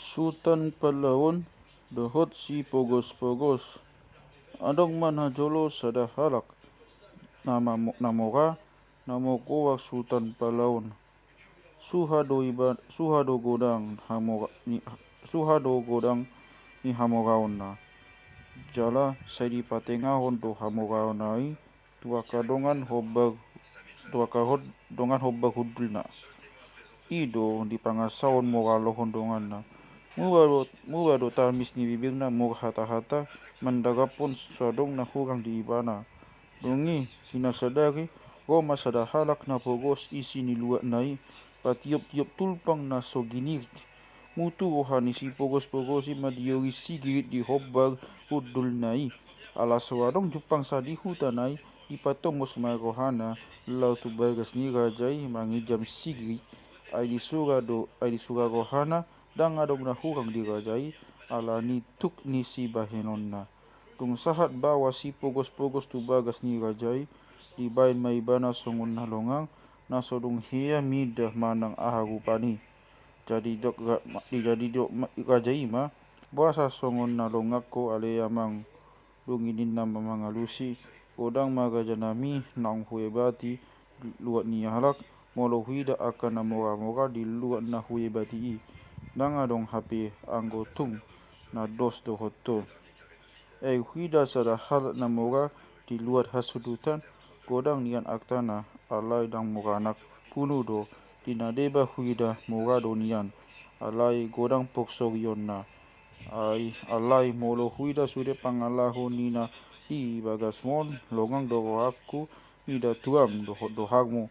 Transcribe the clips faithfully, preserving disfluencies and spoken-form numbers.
Sutan Palaon dohot si Pogos-pogos. Adong ma najolo sada halak na mamo-, na mora, na margoar Sutan Palaon. Suha do iba-, suha do godang hamora-, ni, suha do godang ni hamoraonna. Jala sai dipatengahon do hamoraonna i tu angka dongan hombar, tu angka hon-, dongan hombar hundulna. I do dipangasahon mora lohon donganna. Mura do, mura do tamis ni bibirna, mura hata-hata, mandaraphon so adong na hurang di ibana. Dung i, hinasadari, ro ma sada halak na pogos isi ni luatna i, patiop-tiop tulpang na so ginirit. Mutu roha ni si Pogos-pogos i mandiori sigirit di hombar hundulna i. Ala so adong jumpang sa di huta na i, dipatomos ma rohana laho tu bagas ni raja i manginjam sigirit. Ai disura do, ai disura rohana, ndang adong na hurang di raja i, ala ni tuk ni sibahenonna. Dung sahat baoa si Pogos-pogos tu bagas ni raja i, dibaen ma ibana songon na longang, na so dung hea mida manang aha rupani. Jadi didok ra-, ma-, jadi didok ma-, raja i ma, boasa songon na longang ho ale amang? Dung i ninna ma mangalusi, godang ma rajanami naung huebati luat ni halak, molo huida angka na mora-mora di luat na huebati i. Ndang adong hape anggo tung na dos dohot ho. Ai huida sada halak na mora di luat hasudutan, godang nian artana, alai ndang mora anak, punu do, di na deba huida mora do nian, alai godang porsorionna. Ai, alai molo huida sude pangalaho ni na i bagasmon, longang do rohangku mida tuam dohot doharmu,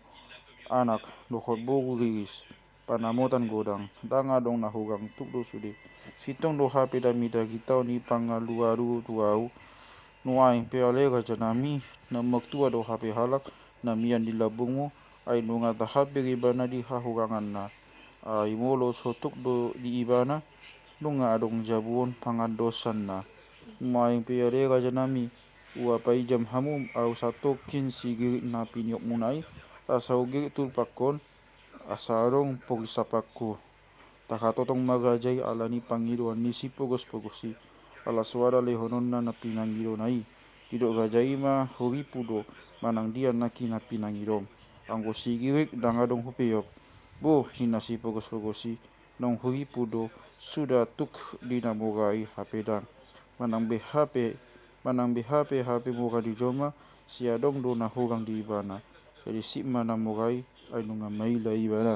anak dohot boru riris. Panamotan godang, ndang adong na hurang, tuk do sude. Sintong do hape da mida gitaon i pangalualu tu ahu. Nuaeng pe ale rajanami, na martua do hape halak na mian di lambungmu, ai nunga tahape ibana di hahuranganna. Ai molo so tuk do di ibana, nunga adong jabuon pangandosanna. Nuaeng pe ale rajanami, ua painjam hamu ahu satongkin sigirit na piniopmuna i, asa hugirit tulpangkon, asa adong pori sapangku. Tahatotong ma raja i ala ni pangidoan ni si Pogos-pogos i, ala so ada lehononna na pinangidona i. Didok raja i ma, huripu do, manang dia nangkin na pinangidom. Anggo sigirit ndang adong hupeop. Bo, ninna si Pogos-pogos i, naung huripu do, suda tuk di na mora i hape ndang. Manang be hape, manang be hape, hape mora di jolma, sai adong do na hurang di ibana. Jadi sip ma na mora i, ai nunga maila ibana.